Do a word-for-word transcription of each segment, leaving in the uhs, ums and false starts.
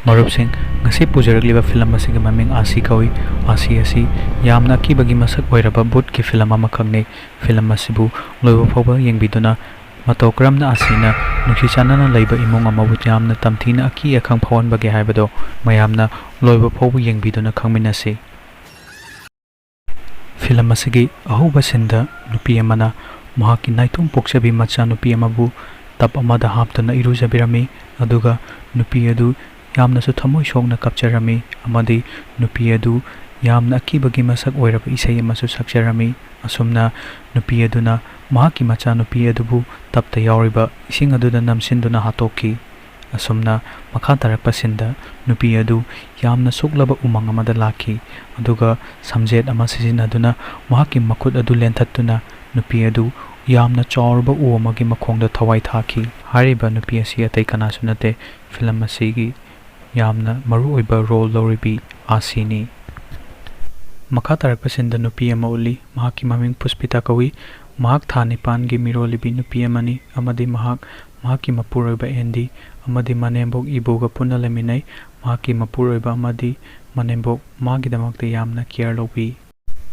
ꯃꯔꯨꯞꯁꯤꯡ, ꯉꯁꯤ ꯄꯨꯖꯔꯛꯂꯤꯕ ꯐꯤꯂꯝ ꯑꯁꯤꯒꯤ ꯃꯃꯤꯡ ꯑꯥꯁꯤ ꯀꯧꯏ꯫ ꯑꯥꯁꯤ ꯑꯁꯤ ꯌꯥꯝꯅ ꯑꯀꯤꯕꯒꯤ ꯃꯁꯛ ꯑꯣꯏꯔꯕ ꯚꯨꯠꯀꯤ ꯐꯤꯂꯝ ꯑꯃꯈꯛꯅꯤ꯫ ꯐꯤꯂꯝ ꯑꯁꯤꯕꯨ ꯂꯣꯏꯕ ꯐꯥꯎꯕ ꯌꯦꯡꯕꯤꯗꯨꯅ, ꯃꯇꯧ ꯀꯔꯝꯅ ꯑꯥꯁꯤꯅ ꯅꯨꯡꯁꯤ ꯆꯥꯟꯅꯅ ꯂꯩꯕ ꯏꯃꯨꯡ ꯑꯃꯕꯨ ꯌꯥꯝꯅ ꯇꯝꯊꯤꯅ ꯑꯀꯤ ꯑꯈꯪ ꯐꯥꯎꯍꯟꯕꯒꯦ ꯍꯥꯏꯕꯗꯨ ꯃꯌꯥꯝꯅ ꯂꯣꯏꯕ ꯐꯥꯎꯕ ꯌꯦꯡꯕꯤꯗꯨꯅ ꯈꯪꯃꯤꯟꯅꯁꯤ꯫ ꯐꯤꯂꯝ ꯑꯁꯤꯒꯤ ꯑꯍꯧꯕ ꯁꯤꯟꯗ ꯅꯨꯄꯤ ꯑꯃꯅ ꯃꯍꯥꯛꯀꯤ ꯅꯥꯏꯇꯣꯝ ꯄꯣꯛꯆꯕꯤ ꯃꯆꯥꯅꯨꯄꯤ ꯑꯃꯕꯨ ꯇꯞ ꯑꯃꯗ ꯍꯥꯞꯇꯨꯅ ꯏꯔꯨꯖꯕꯤꯔꯝꯃꯤ, ꯑꯗꯨꯒ ꯅꯨꯄꯤ ꯑꯗꯨ ꯌꯥꯝꯅꯁꯨ ꯊꯃꯣꯏ ꯁꯣꯛꯅ ꯀꯞꯆꯔꯝꯃꯤ, ꯑꯃꯗꯤ ꯅꯨꯄꯤ ꯑꯗꯨ ꯌꯥꯝꯅ ꯑꯀꯤꯕꯒꯤ ꯃꯁꯛ ꯑꯣꯏꯔꯕ ꯏꯁꯩ ꯑꯃꯁꯨ ꯁꯛꯆꯔꯝꯃꯤ꯫ ꯑꯁꯨꯝꯅ ꯅꯨꯄꯤ ꯑꯗꯨꯅ ꯃꯍꯥꯛꯀꯤ ꯃꯆꯥꯅꯨꯄꯤ ꯑꯗꯨꯕꯨ ꯇꯞꯇ ꯌꯥꯎꯔꯤꯕ ꯏꯁꯤꯡ ꯑꯗꯨꯗ ꯅꯝꯁꯤꯟꯗꯨꯅ ꯍꯥꯠꯇꯣꯛꯈꯤ꯫ ꯑꯁꯨꯝꯅ ꯃꯈꯥ ꯇꯥꯔꯛꯄꯁꯤꯡꯗ ꯅꯨꯄꯤ ꯑꯗꯨ ꯌꯥꯝꯅ ꯁꯣꯛꯂꯕ ꯎꯃꯪ ꯑꯃꯗ ꯂꯥꯛꯈꯤ, ꯑꯗꯨꯒ ꯁꯝꯖꯦꯠ ꯑꯃ ꯁꯤꯖꯤꯟꯅꯗꯨꯅ ꯃꯍꯥꯛꯀꯤ ꯃꯈꯨꯠ ꯑꯗꯨ ꯂꯦꯟꯊꯠꯇꯨꯅ ꯅꯨꯄꯤ ꯑꯗꯨ ꯌꯥꯝꯅ ꯆꯥꯎꯔꯕ ꯎ ꯑꯃꯒꯤ ꯃꯈꯣꯡꯗ ꯊꯋꯥꯏ ꯊꯥꯈꯤ꯫ ꯍꯥꯏꯔꯤꯕ ꯅꯨꯄꯤ ꯑꯁꯤ ꯑꯇꯩ ꯀꯅꯥꯁꯨ ꯅꯠꯇꯦ, ꯐꯤꯂꯝ ꯑꯁꯤꯒꯤ ꯌꯥꯝꯅ ꯃꯔꯨꯑꯣꯏꯕ ꯔꯣꯜ ꯂꯧꯔꯤꯕꯤ ꯑꯥꯁꯤꯅꯤ꯫ ꯃꯈꯥ ꯇꯥꯔꯛꯄꯁꯤꯡꯗ ꯅꯨꯄꯤ ꯑꯃ ꯎꯠꯂꯤ꯫ ꯃꯍꯥꯛꯀꯤ ꯃꯃꯤꯡ ꯄꯨꯁꯄꯤꯇꯥ ꯀꯧꯏ꯫ ꯃꯍꯥꯛ ꯊꯥ ꯅꯤꯄꯥꯟꯒꯤ ꯃꯤꯔꯣꯜꯂꯤꯕꯤ ꯅꯨꯄꯤ ꯑꯃꯅꯤ, ꯑꯃꯗꯤ ꯃꯍꯥꯛ ꯃꯍꯥꯛꯀꯤ ꯃꯄꯨꯔꯣꯏꯕ ꯑꯦꯟꯗꯤ ꯑꯃꯗꯤ ꯃꯅꯦꯝꯕꯣꯛ ꯏꯕꯣꯒ ꯄꯨꯟꯅ ꯂꯩꯃꯤꯟꯅꯩ꯫ ꯃꯍꯥꯛꯀꯤ ꯃꯄꯨꯔꯣꯏꯕ ꯑꯃꯗꯤ ꯃꯅꯦꯝꯕꯣꯛ ꯃꯥꯒꯤꯗꯃꯛꯇ ꯌꯥꯝꯅ ꯀꯤꯌꯔ ꯂꯧꯕꯤ꯫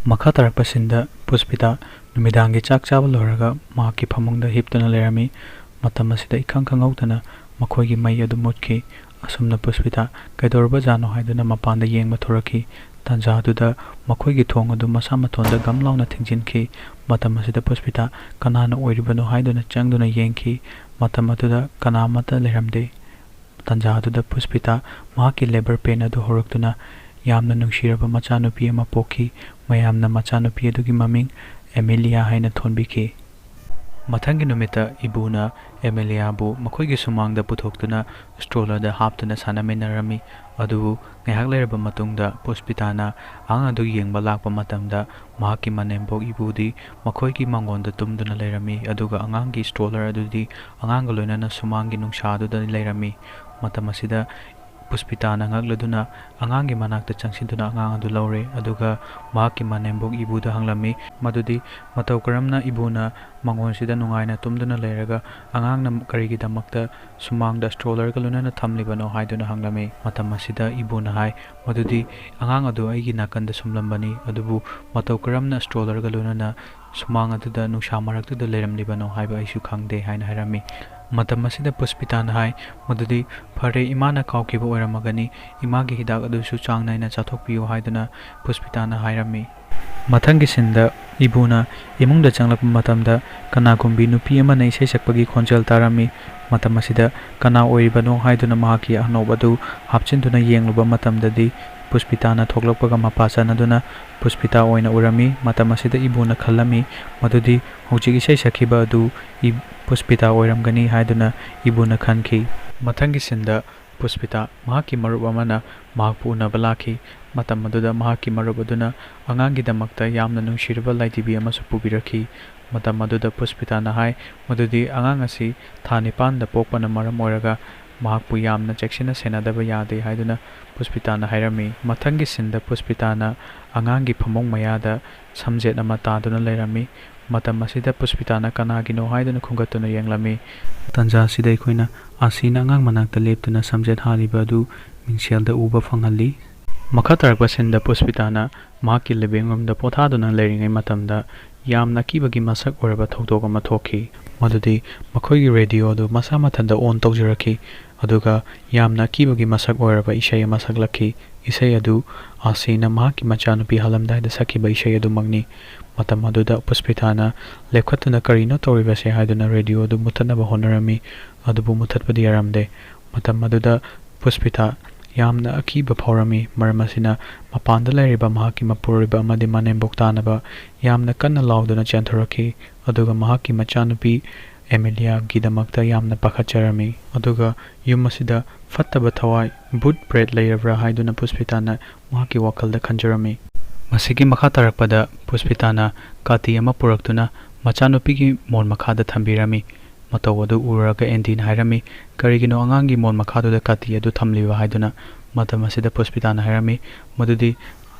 ꯃꯈꯥ ꯇꯥꯔꯛꯄꯁꯤꯡꯗ ꯄꯨꯁꯄꯤꯇꯥ ꯅꯨꯃꯤꯗꯥꯡꯒꯤ ꯆꯥꯛ ꯆꯥꯕ ꯂꯣꯏꯔꯒ ꯃꯍꯥꯛꯀꯤ ꯐꯃꯨꯡꯗ ꯍꯤꯞꯇꯨꯅ ꯂꯩꯔꯝꯃꯤ꯫ ꯃꯇꯝ ꯑꯁꯤꯗ ꯏꯈꯪ ꯈꯪꯍꯧꯗꯅ ꯃꯈꯣꯏꯒꯤ ꯃꯩ ꯑꯗꯨ ꯃꯨꯠꯈꯤ꯫ ꯑꯁꯨꯝꯅ ꯄꯨꯁꯄꯤꯇꯥ ꯀꯩꯗꯧꯔꯕꯖꯥꯠꯅꯣ ꯍꯥꯏꯗꯨꯅ ꯃꯄꯥꯟꯗ ꯌꯦꯡꯕ ꯊꯣꯔꯛꯈꯤ꯫ ꯇꯥꯟꯖꯥꯗꯨꯗ ꯃꯈꯣꯏꯒꯤ ꯊꯣꯡ ꯑꯗꯨ ꯃꯁꯥ ꯃꯇꯣꯟꯗ ꯒꯝ ꯂꯥꯎꯅ ꯊꯤꯡꯖꯤꯟꯈꯤ꯫ ꯃꯇꯝ ꯑꯁꯤꯗ ꯄꯨꯁꯄꯤꯇꯥ ꯀꯅꯥꯅ ꯑꯣꯏꯔꯤꯕꯅꯣ ꯍꯥꯏꯗꯨꯅ ꯆꯪꯗꯨꯅ ꯌꯦꯡꯈꯤ꯫ ꯃꯇꯝ ꯑꯗꯨꯗ ꯀꯅꯥ ꯑꯃꯠꯇ ꯂꯩꯔꯝꯗꯦ꯫ ꯇꯥꯟꯖꯥ ꯑꯗꯨꯗ ꯄꯨꯁꯄꯤꯇꯥ ꯃꯍꯥꯛꯀꯤ ꯂꯦꯕꯔ ꯄꯦꯟ ꯑꯗꯨ ꯍꯧꯔꯛꯇꯨꯅ ꯌꯥꯝꯅ ꯅꯨꯡꯁꯤꯔꯕ ꯃꯆꯥꯅꯨꯄꯤ ꯑꯃ ꯄꯣꯛꯈꯤ꯫ ꯃꯌꯥꯝꯅ ꯃꯆꯥꯅꯨꯄꯤ ꯑꯗꯨꯒꯤ ꯃꯃꯤꯡ ꯑꯦꯃꯤꯂꯤꯌꯥ ꯍꯥꯏꯅ ꯊꯣꯟꯕꯤꯈꯤ꯫ ꯃꯊꯪꯒꯤ ꯅꯨꯃꯤꯠꯇ ꯏꯕꯨꯅ ꯑꯦꯃꯤꯂꯤꯌꯥꯕꯨ ꯃꯈꯣꯏꯒꯤ ꯁꯨꯃꯥꯡꯗ ꯄꯨꯊꯣꯛꯇꯨꯅ ꯁ꯭ꯇ꯭ꯔꯣꯂꯔꯗ ꯍꯥꯞꯇꯨꯅ ꯁꯥꯟꯅꯃꯤꯟꯅꯔꯝꯃꯤ꯫ ꯑꯗꯨꯕꯨ ꯉꯥꯏꯍꯥꯛ ꯂꯩꯔꯕ ꯃꯇꯨꯡꯗ ꯄꯨꯁꯄꯤꯇꯥꯅ ꯑꯉꯥꯡ ꯑꯗꯨ ꯌꯦꯡꯕ ꯂꯥꯛꯄ ꯃꯇꯝꯗ ꯃꯍꯥꯛꯀꯤ ꯃꯅꯦꯝꯕꯣꯛ ꯏꯕꯨꯗꯤ ꯃꯈꯣꯏꯒꯤ ꯃꯥꯡꯒꯣꯟꯗ ꯇꯨꯝꯗꯨꯅ ꯂꯩꯔꯝꯃꯤ, ꯑꯗꯨꯒ ꯑꯉꯥꯡꯒꯤ ꯁ꯭ꯇ꯭ꯔꯣꯂꯔ ꯑꯗꯨꯗꯤ ꯑꯉꯥꯡꯒ ꯂꯣꯏꯅꯅ ꯁꯨꯃꯥꯡꯒꯤ ꯅꯨꯡꯁꯥꯗꯨꯗ ꯂꯩꯔꯝꯃꯤ꯫ ꯃꯇꯝ ꯑꯁꯤꯗ ꯄꯨꯁꯄꯤꯇꯥꯅ ꯉꯛꯂꯗꯨꯅ ꯑꯉꯥꯡꯒꯤ ꯃꯅꯥꯛꯇ ꯆꯪꯁꯤꯟꯗꯨꯅ ꯑꯉꯥꯡ ꯑꯗꯨ ꯂꯧꯔꯦ, ꯑꯗꯨꯒ ꯃꯍꯥꯛꯀꯤ ꯃꯅꯦꯝꯕꯣꯛ ꯏꯕꯨꯗ ꯍꯪꯂꯝꯃꯤ ꯃꯗꯨꯗꯤ ꯃꯇꯧ ꯀꯔꯝꯅ ꯏꯕꯨꯅ ꯃꯉꯣꯟꯁꯤꯗ ꯅꯨꯡꯉꯥꯏꯅ ꯇꯨꯝꯗꯨꯅ ꯂꯩꯔꯒ ꯑꯉꯥꯡꯅ ꯀꯔꯤꯒꯤꯗꯃꯛꯇ ꯁꯨꯃꯥꯡꯗ ꯁ꯭ꯇ꯭ꯔꯣꯂꯔꯒ ꯂꯣꯏꯅꯅ ꯊꯝꯂꯤꯕꯅꯣ ꯍꯥꯏꯗꯨꯅ ꯍꯪꯂꯝꯃꯤ꯫ ꯃꯇꯝ ꯑꯁꯤꯗ ꯏꯕꯨꯅ ꯍꯥꯏ ꯃꯗꯨꯗꯤ ꯑꯉꯥꯡ ꯑꯗꯨ ꯑꯩꯒꯤ ꯅꯥꯀꯟꯗ ꯁꯨꯝꯂꯝꯕꯅꯤ, ꯑꯗꯨꯕꯨ ꯃꯇꯧ ꯀꯔꯝꯅ ꯁ꯭ꯇ꯭ꯔꯣꯂꯔꯒ ꯂꯣꯏꯅꯅ ꯁꯨꯃꯥꯡ ꯑꯗꯨꯗ ꯅꯨꯡꯁꯥ ꯃꯔꯛꯇꯨꯗ ꯂꯩꯔꯝꯂꯤꯕꯅꯣ ꯍꯥꯏꯕ ꯑꯩꯁꯨ ꯈꯪꯗꯦ ꯍꯥꯏꯅ ꯍꯥꯏꯔꯝꯃꯤ꯫ ꯃꯇꯝ ꯑꯁꯤꯗ ꯄꯨꯁꯄꯤꯇꯥꯅ ꯍꯥꯏ ꯃꯗꯨꯗꯤ ꯐꯔꯦ, ꯏꯃꯥꯅ ꯀꯥꯎꯈꯤꯕ ꯑꯣꯏꯔꯝꯃꯒꯅꯤ, ꯏꯃꯥꯒꯤ ꯍꯤꯗꯥꯛ ꯑꯗꯨꯁꯨ ꯆꯥꯡ ꯅꯥꯏꯅ ꯆꯥꯊꯣꯛꯄꯤꯌꯨ ꯍꯥꯏꯗꯨꯅ ꯄꯨꯁꯄꯤꯇꯥꯅ ꯍꯥꯏꯔꯝꯃꯤ꯫ ꯃꯊꯪꯒꯤ ꯁꯤꯟꯗ ꯏꯕꯨꯅ ꯏꯃꯨꯡꯗ ꯆꯪꯂꯛꯄ ꯃꯇꯝꯗ ꯀꯅꯥꯒꯨꯝꯕꯤ ꯅꯨꯄꯤ ꯑꯃꯅ ꯏꯁꯩ ꯁꯛꯄꯒꯤ ꯈꯣꯟꯖꯦꯜ ꯇꯥꯔꯝꯃꯤ꯫ ꯃꯇꯝ ꯑꯁꯤꯗ ꯀꯅꯥ ꯑꯣꯏꯔꯤꯕꯅꯣ ꯍꯥꯏꯗꯨꯅ ꯃꯍꯥꯛꯀꯤ ꯑꯅꯧꯕ ꯑꯗꯨ ꯍꯥꯞꯆꯤꯟꯗꯨꯅ ꯌꯦꯡꯂꯨꯕ ꯃꯇꯝꯗꯗꯤ ꯄꯨꯁꯄꯤꯇꯥꯅ ꯊꯣꯛꯂꯛꯄꯒ ꯃꯄꯥ ꯆꯥꯟꯅꯗꯨꯅ ꯄꯨꯁꯄꯤꯇꯥ ꯑꯣꯏꯅ ꯎꯔꯝꯃꯤ꯫ ꯃꯇꯝ ꯑꯁꯤꯗ ꯏꯕꯨꯅ ꯈꯜꯂꯝꯃꯤ ꯃꯗꯨꯗꯤ ꯍꯧꯖꯤꯛ ꯏꯁꯩ ꯁꯛꯈꯤꯕ ꯑꯗꯨ ꯏ-, ꯄꯨꯁꯄꯤꯇꯥ ꯑꯣꯏꯔꯝꯒꯅꯤ ꯍꯥꯏꯗꯨꯅ ꯏꯕꯨꯅ ꯈꯟꯈꯤ꯫ ꯃꯊꯪꯒꯤ ꯁꯤꯟꯗ ꯄꯨꯁꯄꯤꯇꯥ ꯃꯍꯥꯛꯀꯤ ꯃꯔꯨꯞ ꯑꯃꯅ ꯃꯍꯥꯛꯄꯨ ꯎꯅꯕ ꯂꯥꯛꯈꯤ꯫ ꯃꯇꯝ ꯑꯗꯨꯗ ꯃꯍꯥꯛꯀꯤ ꯃꯔꯨꯞ ꯑꯗꯨꯅ ꯑꯉꯥꯡꯒꯤꯗꯃꯛꯇ ꯌꯥꯝꯅ ꯅꯨꯡꯁꯤꯔꯕ ꯂꯥꯏꯙꯤꯕꯤ ꯑꯃꯁꯨ ꯄꯨꯕꯤꯔꯛꯈꯤ꯫ ꯃꯇꯝ ꯑꯗꯨꯗ ꯄꯨꯁꯄꯤꯇꯥꯅ ꯍꯥꯏ ꯃꯗꯨꯗꯤ ꯑꯉꯥꯡ ꯑꯁꯤ ꯊꯥ ꯅꯤꯄꯥꯟꯗ ꯄꯣꯛꯄꯅ ꯃꯔꯝ ꯑꯣꯏꯔꯒ ꯃꯍꯥꯛꯄꯨ ꯌꯥꯝꯅ ꯆꯦꯛꯁꯤꯟꯅ ꯁꯦꯟꯅꯗꯕ ꯌꯥꯗꯦ ꯍꯥꯏꯗꯨꯅ ꯄꯨꯁꯄꯤꯇꯥꯅ ꯍꯥꯏꯔꯝꯃꯤ꯫ ꯃꯊꯪꯒꯤ ꯁꯤꯟꯗ ꯄꯨꯁꯄꯤꯇꯥꯅ ꯑꯉꯥꯡꯒꯤ ꯐꯃꯨꯡ ꯃꯌꯥꯗ ꯁꯝꯖꯦꯠ ꯑꯃ ꯇꯥꯗꯨꯅ ꯂꯩꯔꯝꯃꯤ꯫ ꯃꯇꯝ ꯑꯁꯤꯗ ꯄꯨꯁꯄꯤꯇꯥꯅ ꯀꯅꯥꯒꯤꯅꯣ ꯍꯥꯏꯗꯨꯅ ꯈꯨꯝꯒꯠꯇꯨꯅ ꯌꯦꯡꯂꯝꯃꯤ꯫ ꯇꯥꯟꯖꯥ ꯑꯁꯤꯗ ꯑꯩꯈꯣꯏꯅ ꯑꯥꯁꯤꯅ ꯑꯉꯥꯡ ꯃꯅꯥꯛꯇ ꯂꯦꯞꯇꯨꯅ ꯁꯝꯖꯦꯠ ꯍꯥꯜꯂꯤꯕ ꯑꯗꯨ ꯃꯤꯡꯁꯦꯜꯗ ꯎꯕ ꯐꯪꯍꯜꯂꯤ꯫ ꯃꯈꯥ ꯇꯥꯔꯛꯄ ꯁꯤꯟꯗ ꯄꯨꯁꯄꯤꯇꯥꯅ ꯃꯍꯥꯛꯀꯤ ꯂꯤꯚꯤꯡ ꯔꯨꯝꯗ ꯄꯣꯊꯥꯗꯨꯅ ꯂꯩꯔꯤꯉꯩ ꯃꯇꯝꯗ ꯌꯥꯝꯅ ꯑꯀꯤꯕꯒꯤ ꯃꯁꯛ ꯑꯣꯏꯔꯕ ꯊꯧꯗꯣꯛ ꯑꯃ ꯊꯣꯛꯈꯤ꯫ ꯃꯗꯨꯗꯤ ꯃꯈꯣꯏꯒꯤ ꯔꯦꯗꯤꯑꯣ ꯑꯗꯨ ꯃꯁꯥ ꯃꯊꯟꯇ ꯑꯣꯟ ꯇꯧꯖꯔꯛꯈꯤ, ꯑꯗꯨꯒ ꯌꯥꯝꯅ ꯑꯀꯤꯕꯒꯤ ꯃꯁꯛ ꯑꯣꯏꯔꯕ ꯏꯁꯩ ꯑꯃ ꯁꯛꯂꯛꯈꯤ꯫ ꯏꯁꯩ ꯑꯗꯨ ꯑꯥꯁꯤꯅ ꯃꯍꯥꯛꯀꯤ ꯃꯆꯥꯅꯨꯄꯤ ꯍꯜꯂꯝꯗꯥꯏꯗ ꯁꯛꯈꯤꯕ ꯏꯁꯩ ꯑꯗꯨꯃꯛꯅꯤ꯫ ꯃꯇꯝ ꯑꯗꯨꯗ ꯄꯨꯁꯄꯤꯇꯥꯅ ꯂꯦꯞꯈꯠꯇꯨꯅ ꯀꯔꯤꯅꯣ ꯇꯧꯔꯤꯕꯁꯦ ꯍꯥꯏꯗꯨꯅ ꯔꯦꯗꯤꯑꯣ ꯑꯗꯨ ꯃꯨꯊꯠꯅꯕ ꯍꯣꯠꯅꯔꯝꯃꯤ, ꯑꯗꯨꯕꯨ ꯃꯨꯊꯠꯄꯗꯤ ꯌꯥꯔꯝꯗꯦ꯫ ꯃꯇꯝ ꯑꯗꯨꯗ ꯄꯨꯁꯄꯤꯇꯥ ꯌꯥꯝꯅ ꯑꯀꯤꯕ ꯐꯥꯎꯔꯝꯃꯤ, ꯃꯔꯝ ꯑꯁꯤꯅ ꯃꯄꯥꯟꯗ ꯂꯩꯔꯤꯕ ꯃꯍꯥꯛꯀꯤ ꯃꯄꯨꯔꯣꯏꯕ ꯑꯃꯗꯤ ꯃꯅꯦꯝꯕꯣꯛ ꯇꯥꯅꯕ ꯌꯥꯝꯅ ꯀꯟꯅ ꯂꯥꯎꯗꯨꯅ ꯆꯦꯟꯊꯣꯔꯛꯈꯤ, ꯑꯗꯨꯒ ꯃꯍꯥꯛꯀꯤ ꯃꯆꯥꯅꯨꯄꯤ ꯑꯦꯃꯤꯂꯤꯌꯥꯒꯤꯗꯃꯛꯇ ꯌꯥꯝꯅ ꯄꯥꯈꯠꯆꯔꯝꯃꯤ꯫ ꯑꯗꯨꯒ ꯌꯨꯝ ꯑꯁꯤꯗ ꯐꯠꯇꯕ ꯊꯋꯥꯏ, ꯚꯨꯠ ꯄ꯭ꯔꯦꯠ ꯂꯩꯔꯕ꯭ꯔꯥ ꯍꯥꯏꯗꯨꯅ ꯄꯨꯁꯄꯤꯇꯥꯅ ꯃꯍꯥꯛꯀꯤ ꯋꯥꯈꯜꯗ ꯈꯟꯖꯔꯝꯃꯤ꯫ ꯃꯁꯤꯒꯤ ꯃꯈꯥ ꯇꯥꯔꯛꯄꯗ ꯄꯨꯁꯄꯤꯇꯥꯅ ꯀꯥꯇꯤ ꯑꯃ ꯄꯨꯔꯛꯇꯨꯅ ꯃꯆꯥꯅꯨꯄꯤꯒꯤ ꯃꯣꯟ ꯃꯈꯥꯗ ꯊꯝꯕꯤꯔꯝꯃꯤ꯫ ꯃꯇꯧ ꯑꯗꯨ ꯎꯔꯒ ꯑꯦꯟꯗꯤꯅ ꯍꯥꯏꯔꯝꯃꯤ, "ꯀꯔꯤꯒꯤꯅꯣ ꯑꯉꯥꯡꯒꯤ ꯃꯣꯟ ꯃꯈꯥꯗꯨꯗ ꯀꯥꯇꯤ ꯑꯗꯨ ꯊꯝꯂꯤꯕ?" ꯍꯥꯏꯗꯨꯅ꯫ ꯃꯇꯝ ꯑꯁꯤꯗ ꯄꯨꯁꯄꯤꯇꯥꯅ ꯍꯥꯏꯔꯝꯃꯤ, "ꯃꯗꯨꯗꯤ